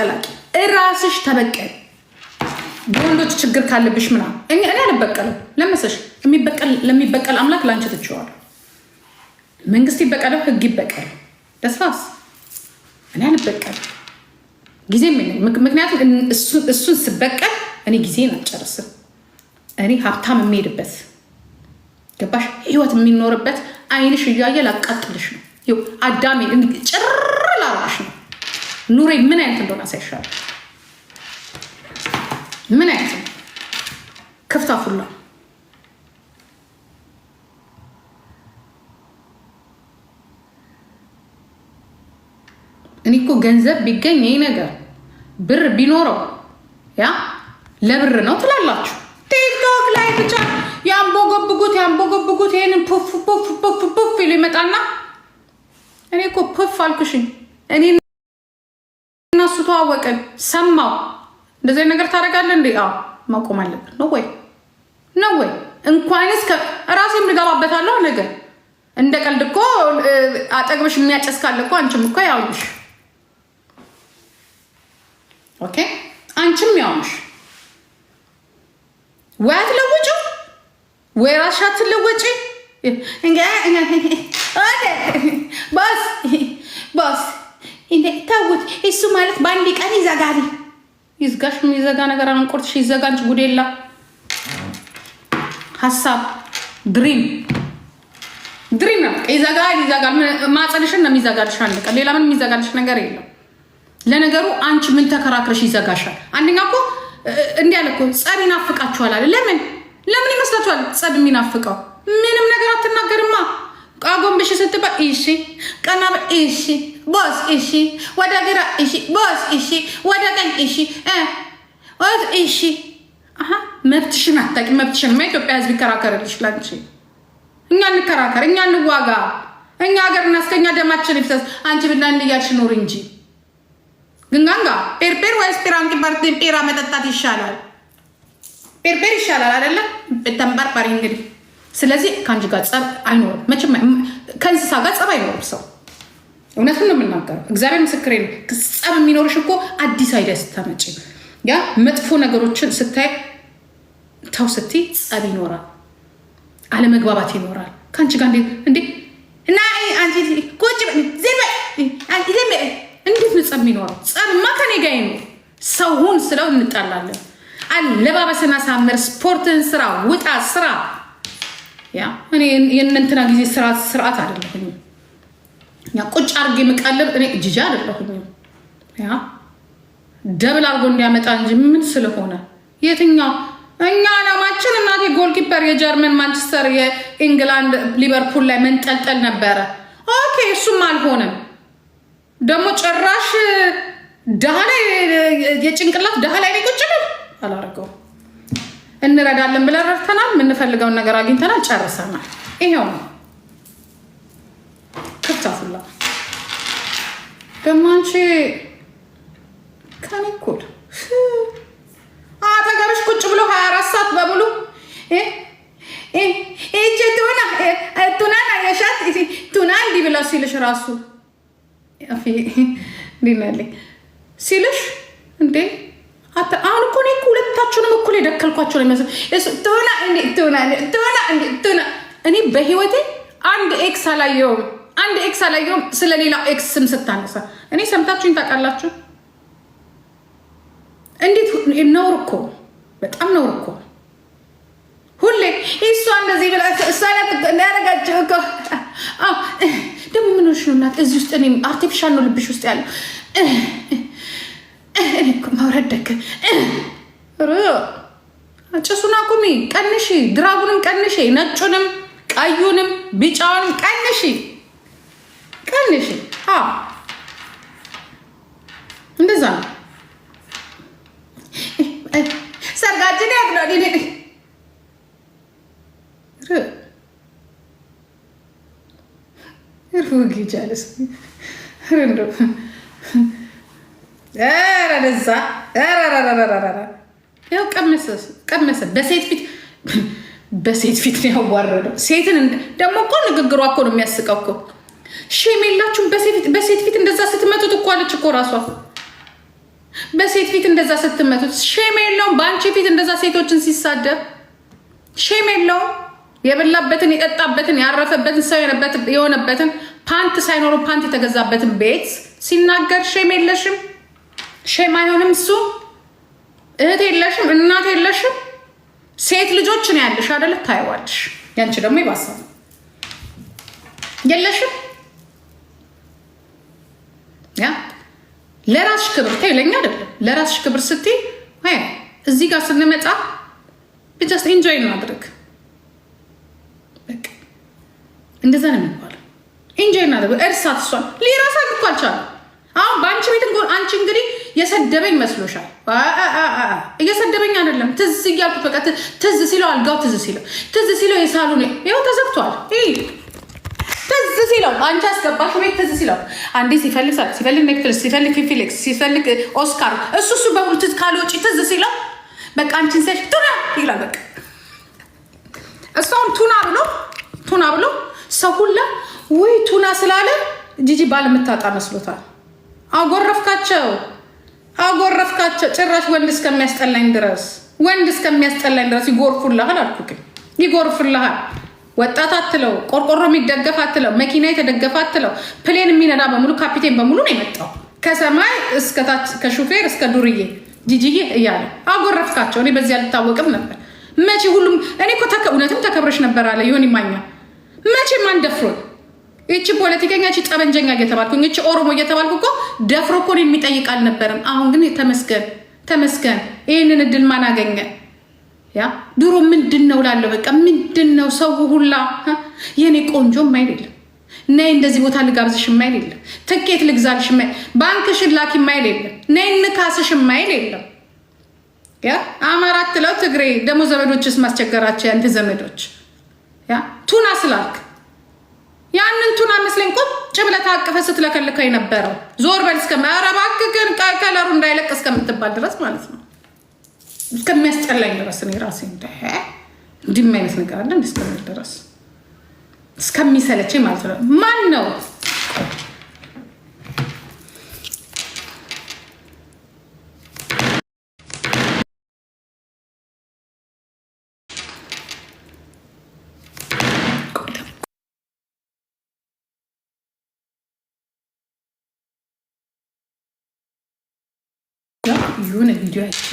አትቀላቂ፣ እራስሽ ተበቀል። በወንዶች ችግር ካለብሽ ምናምን እኔ አልበቀልም። ለመሰሽ ለሚበቀል አምላክ ለአንቺ ትችዋለሁ። መንግስት ይበቀለው፣ ህግ ይበቀል። ደስፋስ እኔ አልበቀልም፣ ጊዜም የለኝም። ምክንያቱም እሱን ስበቀል እኔ ጊዜን አልጨርስም። እኔ ሀብታም የሚሄድበት ገባሽ፣ ህይወት የሚኖርበት አይንሽ እያየ ላቃጥልሽ ነው። አዳሜ ጭር ላልሽ ነው። ኑሬ ምን አይነት እንደሆነ አሳይሻለሁ። ምን አይነት ነው ክፍታ ፉላ እኔ እኮ ገንዘብ ቢገኝ ይህ ነገር ብር ቢኖረው ያ ለብር ነው ትላላችሁ። ቲክቶክ ላይ ብቻ ያንቦጎብጉት ያንቦጎብጉት ይሄንን ፑፍ ፑፍ ፑፍ ፑፍ ይሉ ይመጣና እኔ እኮ ፑፍ አልኩሽኝ። እኔ እነሱ ተዋወቅን፣ ሰማው እንደዚህ ነገር ታደርጋለህ እንዴ? አዎ ማቆም አለብን ነው ወይ ነው ወይ? እንኳንስ ራሴም ልገባበታለሁ ነገር እንደ ቀልድ እኮ አጠግብሽ የሚያጨስ ካለ እኮ አንቺም እኮ ያውልሽ። Okay አንቺም ያውልሽ። ወይ አትለውጪው ወይ ራስሽ አትለወጪ። Boss boss ተውት። እሱ ማለት በአንድ ቀን ይዘጋል። ይዝጋሽ። የሚዘጋ ነገር አንቆርጥሽ ይዘጋ። አንቺ ጉዴላ ሀሳብ dream dream ነው። ይዘጋል ይዘጋል። ማጸንሽን ነው የሚዘጋልሽ አንድ ቀን። ሌላ ምን የሚዘጋልሽ ነገር የለም። ለነገሩ አንቺ ምን ተከራክረሽ ይዘጋሻል? አንደኛ እኮ እንዲህ አለ እኮ ጸብ ይናፍቃችኋል አለ። ለምን ለምን ይመስላችኋል ጸብ የሚናፍቀው? ምንም ነገር አትናገርማ። አጎንብሽ ስትባል እሺ፣ ቀና እሺ፣ boss እሺ፣ ወደ ግራ እሺ፣ boss እሺ፣ ወደ ቀኝ እሺ፣ እሺ። መብትሽን አታውቂም። መብትሽን ኢትዮጵያ ሕዝብ ይከራከርልሽ ላንቺ። እኛ እንከራከር፣ እኛ እንዋጋ፣ እኛ ሀገር እናስከኛ ደማችን ይፍሰስ። አንቺ ብና እያልሽ ኑር እንጂ ግንጋንጋ ፔርፔር ወይስ ፒራንኪ ፔራ መጠጣት ይሻላል? ፔርፔር ይሻላል አይደለም? ተንበርበሪ እንግዲህ። ስለዚህ ከአንቺ ጋር ጸብ አይኖርም መቼም፣ ከእንስሳ ጋር ጸብ አይኖርም ሰው። እውነቱን ነው የምናገረው፣ እግዚአብሔር ምስክሬ ነው። ጸብ የሚኖርሽ እኮ አዲስ idea ስታመጪ፣ ያ መጥፎ ነገሮችን ስታይ ተው ስትይ ጸብ ይኖራል፣ አለመግባባት ይኖራል። ከአንቺ ጋር እንዴ እና አንቺ ቁጭ እንዴት ነው ጸብ የሚኖረው? ጸብማ ከኔ ጋር ይኖር። ሰው ሁን ስለው እንጣላለን። አለባበስን አሳምር፣ ስፖርትን ስራ፣ ውጣ ስራ። ያ እኔ የእነንትና ጊዜ ስርዓት አይደለሁኝም። ያ ቁጭ አድርጌ የምቀልብ እኔ ጅጃ አይደለሁኝም። ያ double አድርጎ እንዲያመጣ እንጂ ምን ስለሆነ የትኛው እኛ አላማችን እናቴ goalkeeper የጀርመን ማንቸስተር፣ የኢንግላንድ ሊቨርፑል ላይ መንጠልጠል ነበረ። Okay እሱም አልሆነም። ደግሞ ጭራሽ ድሃ ላይ የጭንቅላት ድሃ ላይ ቁጭ ብል አላደርገውም። እንረዳለን ብለን ረድተናል። የምንፈልገውን ነገር አግኝተናል፣ ጨርሰናል። ይሄው ነው። ክፍታፉላ ደግሞ አንቺ ከኔ እኩል አጠገብሽ ቁጭ ብሎ 24 ሰዓት በሙሉ ይቺ ቱና ቱናን አየሻት? ቱና እንዲህ ብላ ሲልሽ ራሱ ሲልሽ እንዴ አሁን እኮ እኔ እኮ ሁለታችሁንም እኩል የደከልኳቸው ነው የሚመስለው። ቱና ቱና ቱና ቱና እኔ በህይወቴ አንድ ex አላየሁም፣ አንድ ex አላየሁም። ስለሌላ ex ስም ስታነሳ እኔ ሰምታችሁኝ ታውቃላችሁ? እንዴት ነውር እኮ በጣም ነውር እኮ። ሁሌ እሷ እንደዚህ ብላ እሷ እንዳያረጋቸው እኮ ደግሞ ምን ሆነሽ ነው እናት? እዚህ ውስጥ እኔ artificial ነው ልብሽ ውስጥ ያለው። እኔ እኮ ማውረድ ደከ ጭሱን አቁሚ፣ ቀንሺ፣ drug ኡንም ቀንሺ፣ ነጩንም ቀዩንም ቢጫውንም ቀንሺ፣ ቀንሺ። እንደዛ ነው። ሰርጋችን ያግዷል። ቀመሰ። በሴት ፊት በሴት ፊት ነው ያዋረደው። ሴትን ደግሞ እኮ ንግግሯ እኮ ነው የሚያስቀው እኮ። Shame የላችሁም። በሴት ፊት እንደዛ ስትመቱት እኮ አለች እኮ ራሷ። በሴት ፊት እንደዛ ስትመቱት shame የለውም። በአንቺ ፊት እንደዛ ሴቶችን ሲሳደብ shame የለውም። የበላበትን የጠጣበትን ያረፈበትን ሰው የሆነበትን ፓንት ሳይኖረው ፓንት የተገዛበትን ቤት ሲናገር shame የለሽም። Shame አይሆንም እሱ። እህት የለሽም፣ እናት የለሽም። ሴት ልጆች ነው ያለሽ አይደለ? ታይዋለሽ። ያንቺ ደግሞ ይባሳል። የለሽም። Yeah፣ ለራስሽ ክብር ተይ፣ ለኛ አይደለም ለራስሽ ክብር ስትይ እዚህ ጋር ስንመጣ just enjoy እናድርግ። በቃ እንደዛ ነው የሚባለው። Enjoy እናድርግ። እርሳት፣ እሷን ሊረሳኝ እኮ አልቻለም። አሁን በአንቺ ቤት እንኳን አንቺ እንግዲህ የሰደበኝ መስሎሻል። እየሰደበኝ አይደለም። ትዝ እያልኩት በቃ ትዝ ሲለው አልጋው ትዝ ሲለው ትዝ ሲለው የሳሎን ይኸው ተዘግቷል። ትዝ ሲለው አንቺ አስገባሽ ቤት ትዝ ሲለው አንዴ ሲፈልግ ሲፈልግ ኔትፍሊክስ፣ ሲፈልግ ፊፊሊክስ፣ ሲፈልግ ኦስካር፣ እሱ በሙሉ ትዝ ካለ ውጪ ትዝ ሲለው በቃ አንቺን ሲያሽ ቱና ይላል። በቃ እሷም ቱና ብሎ ቱና ብሎ ሰው ሁላ ወይ ቱና ስላለ ጂጂ ባል የምታጣ መስሎታል። አጎረፍካቸው፣ አጎረፍካቸው። ጭራሽ ወንድ እስከሚያስጠላኝ ድረስ፣ ወንድ እስከሚያስጠላኝ ድረስ ይጎርፉልሃል አልኩህ፣ ይጎርፉልሃል። ወጣት አትለው፣ ቆርቆሮ የሚደገፍ አትለው፣ መኪና የተደገፈ አትለው፣ plane የሚነዳ በሙሉ ካፒቴን በሙሉ ነው የመጣው ከሰማይ እስከታች ከሹፌር እስከ ዱርዬ ጂጂዬ እያለ አጎረፍካቸው። እኔ በዚህ አልታወቅም ነበር። መቼ ሁሉም እኔ እኮ እውነትም ተከብረሽ ነበር አለ ዮኒ ማኛ። መቼ ማን ደፍሮኝ ይቺ ፖለቲከኛ፣ ይቺ ጠበንጀኛ እየተባልኩኝ፣ ይቺ ኦሮሞ እየተባልኩ እኮ ደፍሮ እኮ እኔን የሚጠይቅ አልነበረም። አሁን ግን ተመስገን ተመስገን። ይህንን እድል ማን አገኘ? Yeah፣ ድሮ ምንድን ነው ላለው በቃ ምንድን ነው ሰው ሁላ የኔ ቆንጆ የማይል የለም። ነይ እንደዚህ ቦታ ልጋብዝሽ የማይል የለም። ትኬት ልግዛልሽ የማይል፣ ባንክሽን ላኪ የማይል የለም። ነይ እንካስሽ የማይል የለም። Yeah፣ አማራ አትለው ትግሬ ደግሞ ዘመዶችስ ማስቸገራቸው ያንተ ዘመዶች። Yeah፣ ቱና ስላልክ ያንን ቱና መስለኝ ቁጭ ብለህ ታቅፈህ ስትለከልከው የነበረው ዞር በል እስከ ኧረ እባክህ ግን ከለሩ እንዳይለቅ እስከምትባል ድረስ ማለት ነው። እስከሚያስጠላኝ ድረስ እኔ ራሴ እንዲህ አይነት ነገር አለ እስከምል ድረስ፣ እስከሚሰለቸኝ ማለት ነው። ማን ነው? የሆነ ቪዲዮ አይቼ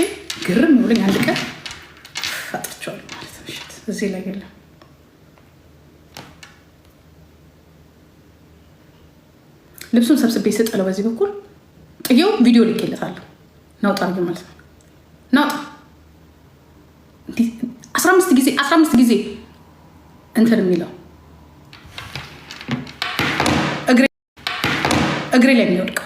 ግርም ብሎኝ አንድ ቀን አጥቼዋለሁ ማለት ነው። እዚህ ላይ የለም። ልብሱን ሰብስቤ ስጥለው በዚህ በኩል ጥየው ቪዲዮ ልኬለታለሁ። ናውጣ ብዬ ማለት ነው። ናውጣ 15 ጊዜ፣ 15 ጊዜ እንትን የሚለው እግሬ ላይ የሚወድቀው